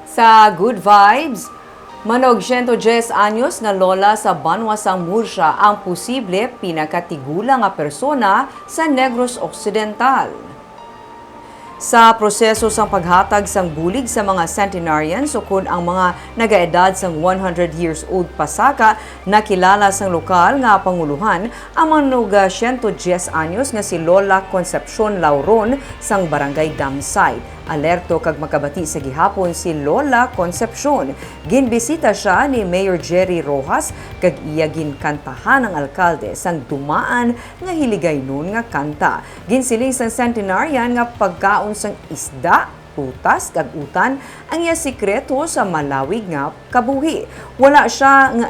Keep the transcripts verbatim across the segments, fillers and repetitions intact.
Sa Good Vibes, manog siyento dyes anyos nga lola sa banwa sang Murcia ang posible pinakatigulang nga persona sa Negros Occidental. Sa proseso sang paghatag sang bulig sa mga centenarians ukon ang mga nagaedad sang one hundred years old pasaka, nakilala sang lokal nga panguluhan ang manog siyento dyes anyos nga si Lola Concepcion Lauron sang Barangay Damsay. Alerto kag makabati sa gihapon si Lola Concepcion. Ginbisita siya ni Mayor Jerry Rojas kag iya ginkantahan ang alkalde sang dumaan nga Hiligaynon nga kanta. Ginsiling sang centenarian nga pagkaon sang isda, prutas, kag utan ang iya sikreto sa malawig nga kabuhi. Wala siya nga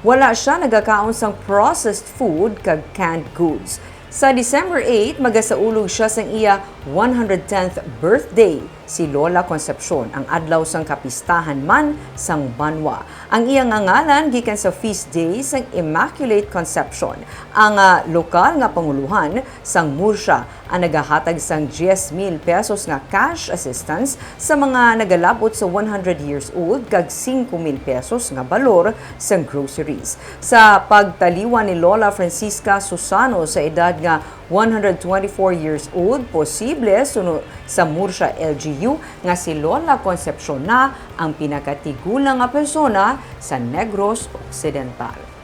wala siya nagakaon sang processed food kag canned goods. Sa December eight, magasaulog siya sang iya one hundred tenth birthday, si Lola Concepcion, ang adlaw sang kapistahan man sang banwa. Ang iya nga ngalan gikan sa feast day sang Immaculate Conception. Ang, ah, lokal nga panguluhan sang Murcia ang nagahatag sang diyes mil pesos nga cash assistance sa mga nagalabot sa one hundred years old kag singko mil pesos nga balor sang groceries. Sa pagtaliwan ni Lola Francisca Susano sa edad nga one hundred twenty-four years old, posible suno sa Murcia L G U nga si Lola Concepcion na ang pinakatigulang nga persona sa Negros Occidental.